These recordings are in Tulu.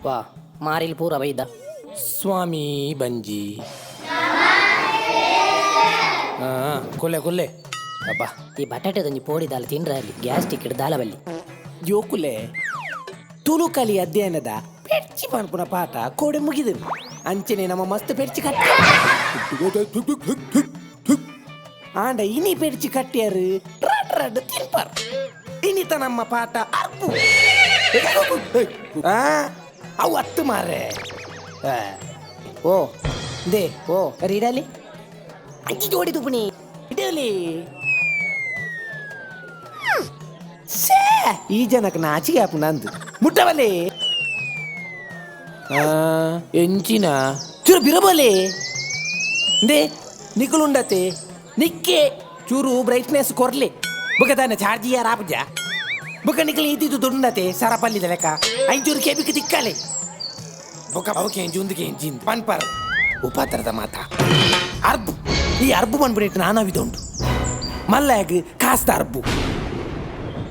ವಾ ಮಾರಿಲ್ ಪೂರ ಬೈದ. ಸ್ವಾಮಿ ಬಂಜಿ. ಆ, ಕೊಲ್ಲೆ ಕೊಲ್ಲೆ ಅಬ್ಬಾ. ಈ ಬಟಾಟೆದೊಂಜಿ ಪೋಡಿ ದಾಲ ತಿಂಡ್ರ ಅಲ್ಲಿ ಗ್ಯಾಸ್ಟ್ರಿಕ್ ದಾಲ ಬಲ್ಲಿ. ಜೋಕುಲೆ, ತುಳುಕಲಿ ಅಧ್ಯಯನದ ಪೆರ್ಚಿ ಪನ್ಪುನ ಪಾಠ ಕೋಡೆ ಮುಗಿದು. ಅಂಚನೆ ನಮ್ಮ ಮಸ್ತ್ ಪೆರ್ಚಿ ಕಟ್ಟ ಆಂಡ ಇನಿ ಪೆರ್ಚಿ ಕಟ್ಟಿಯಾರು ರಡ್ ರಡ್ ತಿನ್ಪಾರ್. ಇನಿತ ನಮ್ಮ ಪಾಠ ಅರ್ಪು. ಆ, ಅವು ಅತ್ತು ಮಾರ್ರೆ. ಆ, ಓ. They. ಓ ರೀಡಲಿ ಅಂಚಿ ಜೋಡಿ ತುಪ್ಪುನಿ. ಇಡಲಿ. ಸೇ, ಈ ಜನಕ್ಕೆ ನಾಚಿಕೆ ಆಪು ನಂದು ಮುಟ್ಟವಲೆ. ಆ, ಎಂಚಿನ ಚೂರು ಬಿರಬಲೆ they ನಿಕುಲುಂಡತೆ ನಿಕ್ಕೆ ಚೂರು ಬ್ರೈಟ್ನೆಸ್ ಕೊರ್ಲೆ. ಬುಕ್ಕ ತಾನೆ ಚಾರ್ಜ್ ಯಾರ ಆಪುಜ. ಬುಕ್ಕ ನಿಕಲ್ ಇದ್ದಿದ್ದು ದುಂಡತೆ ಸರಪಲ್ಲಿದ ಲೆಕ್ಕ. ಐಚೂರು ಕೆಬಿಕ್ ತಿಕ್ಕಲೆ. ಬೊಕ್ಕ ಅವಕ್ಕೆ ಉಂದುಕೆ ಎಂಚಿನ್ ಪನ್ಪರ್ ಉಪಾತ್ರದ ಮಾತ. ಅರ್ಬು, ಈ ಅರ್ಬು ಪನ್ಪಿನೆಟ್ ನಾನಾ ವಿಧ ಉಂಡು. ಮಲ್ಲಾಗ್ ಕಾಸ್ತ ಅರ್ಬು,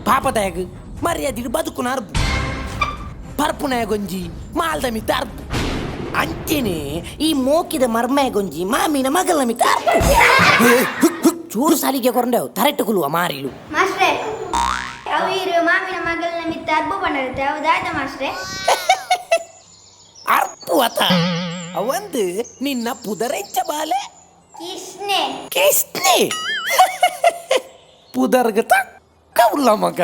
ಪಾಪದಾಯಗ್ ಮರ್ಯಾದಿಡ್ ಬದುಕುನ ಅರ್ಬು, ಪರ್ಪುನಾಯಗೊಂಜಿ ಮಾಲ್ದ ಮಿತ್ತ ಅರ್ಬು. ಅಂಚೆನೆ ಈ ಮೋಕಿದ ಮರ್ಮಯಗೊಂಜಿ ಮಾಮಿನ ಮಗಲ ಮಿತ್ತ ಅರ್ಬು. ಚೂರು ಸಾಲಿಗೆ ಕೊರಂಡವು ತರೆಟ್ಟು ಕುಲುವ ಮಾರಿಲು. ಮಾಸ್ಟ್ರೆ, ಅವು ಇರು ಮಾಮಿನ ಮಗಳನ್ನ ಮಿತ್ತ ಅರ್ಬು ಪಂಡರುತ್ತೆ, ಅವು ದಾದ ಮಾಸ್ಟ್ರೆ? ಅರ್ಪು ಅತ ಅವಂದು ನಿನ್ನ ಪುದರೆಂಚ ಬಾಲೆ? ಕಿಷ್ಣೆ. ಕಿಸ್ನೆ. ಪುದರ್ಗ ತಕ್ಕ ಉಲ್ಲ ಮಗ.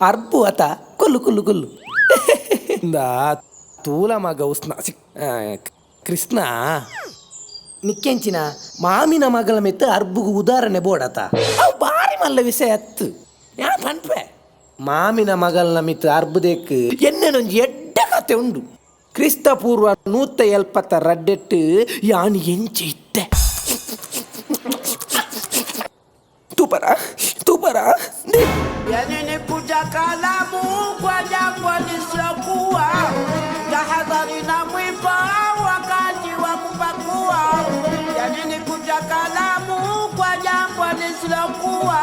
ಅರ್ಬು ಅತ. ಕೊಲ್ಲು ಕೊಲ್ಲು ಕೊಲ್ಲು. ಇಂದಾ ತೂಲ ಮಗ ಉಸ್ನ ಸಿಕ್ ಆ, ಕೃಷ್ಣ, ನಿಕ್ಕೆಂಚಿನ ಮಾಮಿನ ಮಗಳ ಮೆತ್ತ ಅರ್ಬುಗು ಉದಾಹರಣೆ ಬೋಡತ. ಅವು ಬಾರಿ ಮಲ್ಲ ವಿಷಯ ಅತ್ತು. ಯಾ ಪನ್ಪೆ, ಮಾಮಿನ ಮಗಳನ ಮಿತ್ತು ಅರ್ಬುದೇಕ್ ಎನ್ನೆನೊಂಜಿ ಎಡ್ಡ ಕತೆ ಉಂಡು. ಕ್ರಿಸ್ತ ಪೂರ್ವ 172ಟ್ ಯಾನ್ ಎಂಚೆ ಇತ್ತೆ ತೂಪರ ತೂಪರ. Yanini kuja kalamu kwa jambo lisiokuwa tahadhari na mwiba wakati wa kupakua. Yanini kuja kalamu kwa jambo lisilokuwa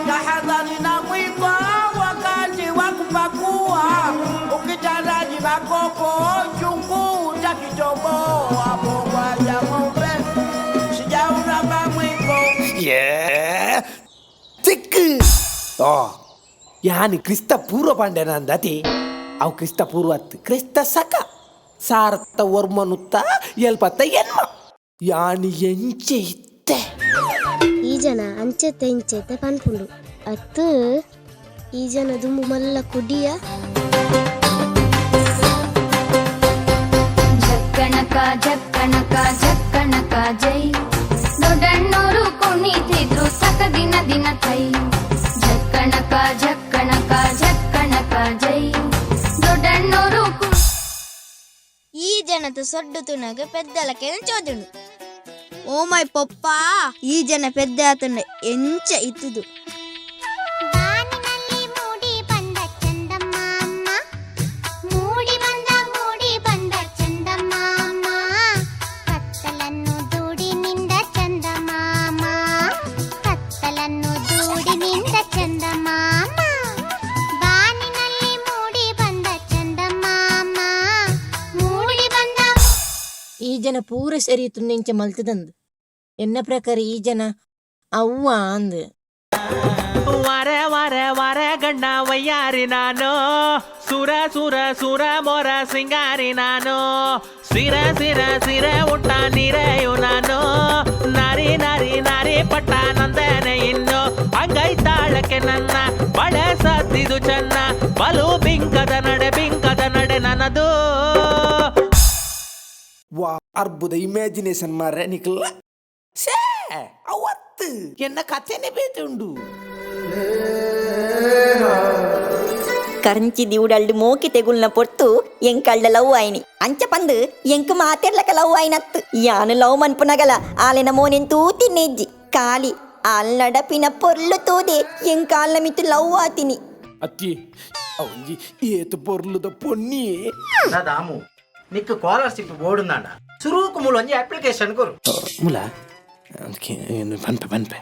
tahadhari na mwiba wakati wa kupakua. Ukitaraji makopo chungu utakitoboa. Bogwa ya ng'ombe sijauramba mwiko. ಏ ಚಿಕ್ಕ ಆ ಯಾನ್ ಕ್ರಿಸ್ತ ಪೂರ್ವ ಪಾಂಡ್ಯನ ಅಂದತಿ. ಅವು ಕ್ರಿಸ್ತ ಪೂರ್ವ ಅತ್ತು, ಕ್ರಿಸ್ತ ಸಕ 1978. ಯಾನ್ ಎಂಚೆ ಇತ್ತೆ? ಈ ಜನ ಅಂಚೆತ್ತೆ ಇಂಚೆತ್ತೆ ಪನ್ಪುಂಡು ಅತ್ತು. ಈ ಜನ ದುಂಬು ಮಲ್ಲ ಕುಡಿಯ. ಝಕ್ಕಣಕ ಝಕ್ಕಣಕ ಝಕ್ಕಣಕ ಜೈ, ದೊಡ್ಡಣ್ಣೋರು ಕುಣಿತಿದ್ರು ಸಕ ದಿನ ದಿನ ಥೈ. ಝಕ್ಕಣಕ ಝಕ್ಕಣಕ ಝಕ್ಕಣಕ ಜೈ, ದೊಡ್ಡಣ್ಣೋರು ಈ ಜನತ ಸೊಡ್ಡು ತುನಗ ಪೆದ್ದಲಕ್ಕೆ ಚೋದುಂಡು. ಓ ಮೈ ಪೊಪ್ಪ, ಈ ಜನ ಪೆದ್ದ ಆತಂಡ ಎಂಚ ಇತ್ತುದು. ಬಾನಿನಲ್ಲಿ ಮೂಡಿ ಬಂದ ಚಂದಮಾಮ, ಮೂಡಿ ಬಂದ ಮೂಡಿ ಬಂದ ಚಂದಮಾಮ, ಕತ್ತಲನ್ನು ದೂಡಿ ನಿಂದ ಚಂದಮಾಮ, ಕತ್ತಲನ್ನು ದೂಡಿ ನಿಂದ ಚಂದಮಾಮ. ಬಾನಿನಲ್ಲಿ ಮೂಡಿ ಬಂದ ಚಂದಮಾಮ, ಮೂಡಿ ಬಂದ ಈ ಜನ ಪೂರ ಸರಿ ತುಂದಿಂಚ ಮಲ್ತದಂದು. ಎನ್ನ ಪ್ರಕಾರ ಈ ಜನ ಅವ್ವ ಅಂದ್. ವರ ವರ ವರ ಗಣ್ಣ ವಯ್ಯಾರಿ ನಾನು, ಸುರ ಸುರ ಸುರ ಮೊರ ಸಿಂಗಾರಿ ನಾನು, ಸಿರ ಸಿರ ಸಿರ ಉಟ್ಟ ನಿರೆಯು ನಾನು, ನಾರಿ ನಾರಿ ನಾರಿ ಪಟ್ಟ ನಂದನೆ ಇನ್ನು. ಅಂಗೈ ತಾಳಕ್ಕೆ ನನ್ನ ಬಳೆ ಸದ್ದಿದು ಚೆನ್ನ, ಬಲು ಬಿಂಕದ ನಡೆ ಬಿಂಕದ ನಡೆ ನನ್ನದು. ವಾ, ಅರ್ಬುದ ಇಮ್ಯಾಜಿನೇಷನ್ ಮಾರ್ರೆ ನಿಕ್ಲ. ಸೇ, ಅವತ್ತು ಎನ್ನ ಕಥೆನೆ ಬೇತೆ ಉಂಡು. ಕರಂಚಿ ದಿವುಡಲ್ಡ್ ಮೋಕಿ ತೆಗುಲ್ನ ಪೊರ್ತು ಎಂಕಲ್ಡ ಲವ್ ಆಯ್ನಿ. ಅಂಚ ಪಂದು ಎಂಕ್ ಮಾತೆರ್ಲಕ ಲವ್ ಆಯ್ನತ್ತು. ಯಾನು ಲವ್ ಮನ್ಪುನಗಲ ಆಲೆನ ಮೋನೆನ್ ತೂ ತಿನ್ನೆಜ್ಜಿ. ಕಾಲಿ ಆಲ್ ನಡಪಿನ ಪೊರ್ಲು ತೂದೆ ಎಂಕಾಲ್ನ ಮಿತ್ತು ಲವ್ ಆತಿನಿ. ಅತ್ತಿ, ಅವಂಜಿ ಏತು ಪೊರ್ಲುದ ಪೊನ್ನಿಯೇ. ದಾಮು, ನಿಕ್ ಸ್ಕಾಲರ್ಶಿಪ್ ಬೋಡುಂದಾಂಡ ಸುರೂಕು ಮೂಲ ಒಂಜಿ ಅಪ್ಲಿಕೇಶನ್ ಕೊರು. ಮುಲ ಅದಕ್ಕೆ ಪನ್ಪೆ ಪನ್ಪೆ.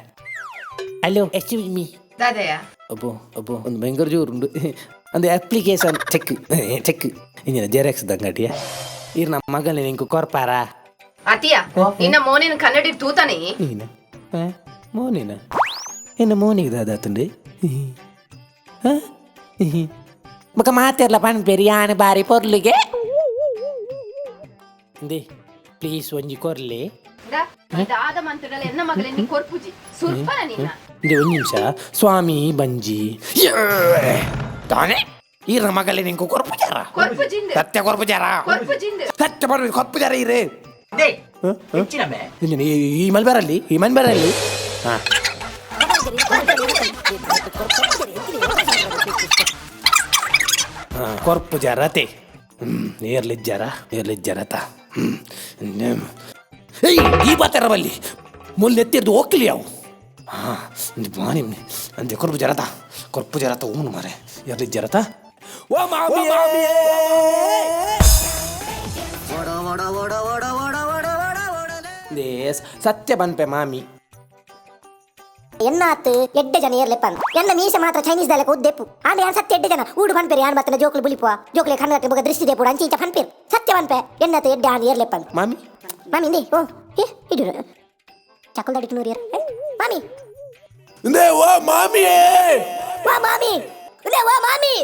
ಹಲೋ, ಎಕ್ಸ್ಕ್ಯೂಸ್ ಮೀ. ದಾದಯ್ಯ. ಅಬ್ಬೋ ಅಬ್ಬೋ, ಒಂದು ಭಯಂಕರ ಜೋರುಂಡು. ಅಂದೆ ಅಪ್ಲಿಕೇಶನ್ ಚೆಕ್ ಚೆಕ್ ಇಂಜಿನ ಜೆರಾಕ್ಸ್ ದಂಗಟಿಯ ಇರ್ ನಮ್ಮ ಮಗನೇ ನಿಂಕು ಕೊರ್ಪಾರ ಅತಿಯ ನಿನ್ನ ಮೋನಿನ ಕನ್ನಡಿ ತೂತಾನೆ ನೀನ ಮೋನಿನ ಎನ್ನ ಮೋನಿಗೆ ದಾದಾತುಂಡು ಬೊಕ ಮಾತೆರ್ಲ ಪನ್ಪೇರಿ ಯಾನ್ ಬಾರಿ ಪೊರ್ಲಿಗೆ ಇಂದೆ ಪ್ಲೀಸ್ ಒಂಜಿ ಕೊರ್ಲೆ ದಾದ ಮಂತ್ರಗಳ ಎನ್ನ ಮಗಳೆ ನೀ ಕೊರ್ಪುಜಿ ಸುರ್ಪನ ನಿನ್ನ ಇಂದೆ ಒಂಜಿ ನಿಮಿಷ ಸ್ವಾಮಿ ಬಂಜಿ ತಾನೆ ಈರ ಮಗಳೆ ನಿಂಕು ಕೊರ್ಪುಜಾರ ಕೊರ್ಪುಜಿಂದ ಸತ್ಯ ಕೊರ್ಪುಜಾರ ಕೊರ್ಪುಜಿಂದ ಸತ್ಯ ಬರ್ಬೇಕು ಕೊರ್ಪುಜಾರ ಈರೆ ಈ ಮಲ್ಬಾರಲ್ಲಿ ಈ ಮನ್ಬಾರಲ್ಲಿ ಹಾ ಕೊರ್ಪು ಜರತೆ ಏರ್ಲಿಜ್ಜರ ಏರ್ಲಿಜ್ಜರತ ಏಯ್ ಈ ಬಾತರ ಬಲ್ಲಿ ಮುಲ್ಲು ಎತ್ತಿರ್ದು ಹೋಗ್ಲಿ ಅವು ಹಾಂ ಮಾನಿ ಅಂದೆ ಕೊರ್ಪು ಜರತ ಕೊರ್ಪು ಜರತ ಊನು ಮಾರೆ ಏರ್ಲಿಜ್ಜರತ ಓ ಮಾಮಿ ಸತ್ಯ ಬನ್ಪೆ ಮಾಮಿ ಎನ್ನಾತ್ ಎಡ್ಡೆ ಜನ ಏರ್ಲೆಪ್ಪನ್ ಎನ್ನ ಮೀಸೆ ಮಾತ್ರ ಚೈನೀಸ್ ದಾಲಕ ಉದ್ದೆಪ್ಪು ಆಂಡ ಯಾನ್ ಸತ್ಯ ಎಡ್ಡೆ ಜನ ಊಡು ಪನ್ಪೇರು ಯಾನ್ ಬತ್ತನ ಜೋಕ್ಲು ಬುಲಿಪುವ ಜೋಕ್ಲೆ ಕಣ್ಣು ಬೊಕ ದೃಷ್ಟಿ ದೇಪುಡು ಅಂಚಿ ಇಂಚ ಪನ್ಪೇರು ಸತ್ಯ ಪನ್ಪೆ ಎನ್ನತ್ ಎಡ್ಡೆ ಆನ್ ಏರ್ಲೆಪ್ಪನ್ ಮಾಮಿ ಮಾಮಿ ಇಂದೆ ಓ ಏ ಇಡು ಚಕ್ಕಲ್ ದಡಿತು ನೂರು ಮಾಮಿ ಇಂದೆ ಓ ಮಾಮಿ ವಾ ಮಾಮಿ ಇಂದೆ ವಾ ಮಾಮಿ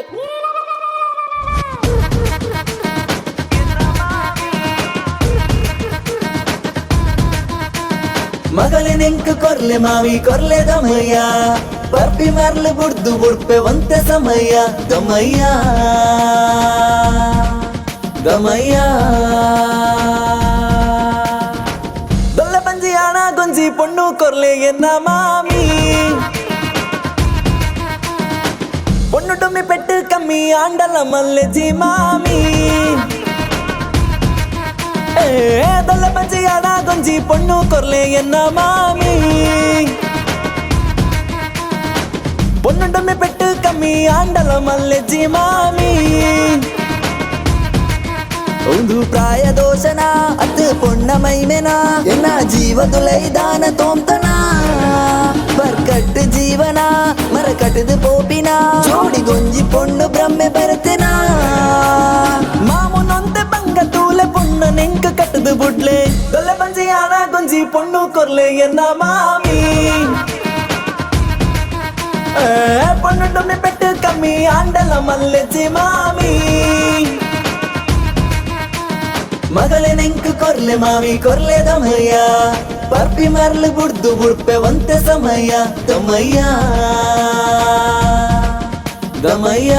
ಮಗಳೆ ನೆಂಕು ಕೊರ್ಲೆ ಮಾವಿ ಕೊರ್ಲೆ ದಮಯ್ಯ ಬರ್ಪಿ ಮರ್ಲು ಬುಡ್ದು ಬುಡ್ಪೆ ಒಂತೆ ಸಮಯ ದಮಯ್ಯ ದಮಯ್ಯ ದೊಲ್ಲೆ ಪಂಜಿ ಆಣ ಗೊಂಜಿ ಪೊಣ್ಣು ಕೊರ್ಲೆ ಎನ್ನ ಮಾಮಿ பொண்ணு டொம்மி பெட்டு கம்மி ஆண்டல மல்லிஜி மாமி ஏ ದೊಲ್ಲ ಪಂಚಿ ಆಣ ಗೊಂಜಿ ಪೊಣ್ಣು ಕೊರ್ಲೆ ಎನ್ನ ಮಾಮಿ பொண்ணு டொம்மி பெட்டு கம்மி ஆண்டல மல்லிஜி மாமி ಒಂದು ಪ್ರಾಯ ದೋಷನ ಅತ್ತು ಪೊಣ್ಣ ಮೈಮೆನ ಎನ್ನ ಜೀವದುಲೈ ದಾನ ತೋಂತನ ಬರ್ಕಟ್ಟು ಜೀವನ ಮರಕಟ್ಟದು ಪೋಪಿನ ಜೋಡಿ ಗೊಂಜಿ ಪೊಣ್ಣು ಬ್ರಹ್ಮೆ ಬರತೆನ ಮಾಮುನೊಂತೆ ಬಂಗ ತೂಲೆ ಪೊಣ್ಣು ನೆಂಕ ಕಟ್ಟದು ಬುಡ್ಲೆ ದೊಲ್ಲೆ ಪಂಜಿ ಆಣ ಗೊಂಜಿ ಪೊಣ್ಣು ಕೊರ್ಲೆ ಎನ್ನ ಮಾಮಿ பொண்ணு டொம்மி பெட்டு கம்மி ஆண்டல மல்லிச்சி மாமி ಮಗಳೆ ನೆಂಕು ಕೊರ್ಲೆ ಮಾವಿ ಕೊರ್ಲೆ ದಮಯ್ಯ ಪರ್ಪಿ ಮರ್ಲು ಬುಡ್ದು ಬುಡ್ಪೆ ಒಂತೆ ಸಮಯ ದಮಯ್ಯ ದಮಯ್ಯ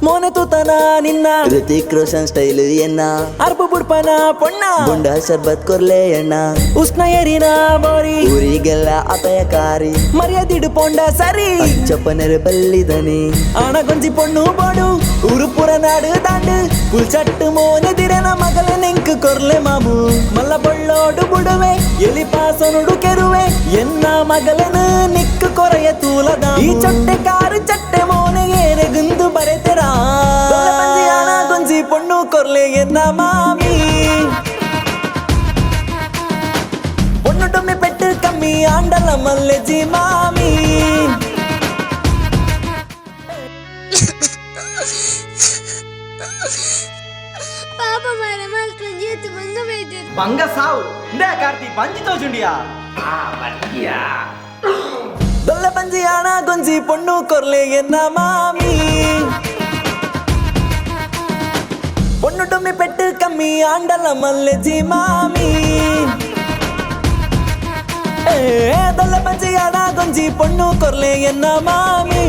ಮೋನೆ ತೂತನ ನಿನ್ನ ಋತಿಕ್ ರೋಷನ್ ಸ್ಟೈಲ್ ಎನ್ನ ಅರ್ಬು ಬುಡ್ಪನ ಪೊಣ್ಣ ಬುಂಡ ಶರ್ಬತ್ ಕೊರ್ಲೆ ಎಣ್ಣ ಉಷ್ಣ ಏರಿನ ಬೋರಿ ಊರಿಗೆಲ್ಲ ಅಪಾಯಕಾರಿ ಮರ್ಯಾದಿಡು ಪೊಂಡ ಸರಿ ಚಪ್ಪನರು ಬಲ್ಲಿದನಿ ಆಣ ಗೊಂಜಿ ಪೊಣ್ಣು ಬೋಡು ಊರು ಪುರ ನಾಡು ದಾಂಡು ಪುಲ್ಚಟ್ಟು ಮೋನೆ ದಿರನ ಮಗಲ ನೆಂಕು ಕೊರ್ಲೆ ಮಾಮು ಮಲ್ಲ ಬೊಳ್ಳೋಡು ಬುಡುವೆ ಎಲಿ ಪಾಸನುಡು ಕೆರುವೆ ಎನ್ನ ಮಗಲನು ನಿಕ್ಕು ಕೊರೆಯ ತೂಲದ ಈ ಚೊಟ್ಟೆ ಕಾರು ಚಟ್ಟೆ ಮೋನೆ ಏರೆ ಗುಂದು ಬರೆತೆರಾ ಆಣ ಗೊಂಜಿ ಪೊಣ್ಣು ಕೊರ್ಲೆ ಎನ್ನ ಮಾಮಿ பொண்ணு டொம்மி பெட்டு கம்மி ஆண்டல மல்லிஜி மாமி ಪಾಪ ಮಾರ ಮಾತ್ರ ಜೇತು ಬಂಗ ಬೈದರು ಬಂಗ ಸಾವು ಇಂದೇ ಕಾರ್ತಿ ಬಂಜಿ ತೋಜುಂಡಿಯಾ ದೊಲ್ಲೆ ಪಂಜಿ ಆಣ ಗೊಂಜಿ ಪೊಣ್ಣು ಕೊರ್ಲೆ ಎನ್ನ ಮಾಮಿ பொண்ணு டொம்மி பெட்டு கம்மி ஆண்டல மல்லிஜி மாமி ஏ ದೊಲ್ಲೆ ಪಂಜಿ ಆಣ ಗೊಂಜಿ ಪೊಣ್ಣು ಕೊರ್ಲೆ ಎನ್ನ ಮಾಮಿ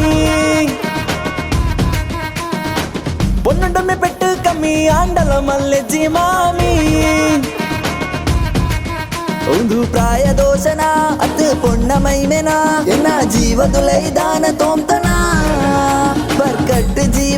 பொண்ணு டொம்மி பெட்டு கம்மி ஆண்டல மல்லிஜி மாமி ಒಂದು ಪ್ರಾಯ ದೋಷನ ಅತ್ತು ಪೊಣ್ಣ ಮೈಮೆನ ಎನ್ನ ಜೀವದುಲೈ ದಾನ ತೋಂತನ ಬರ್ಕಟ್ಟು ಜೀವನ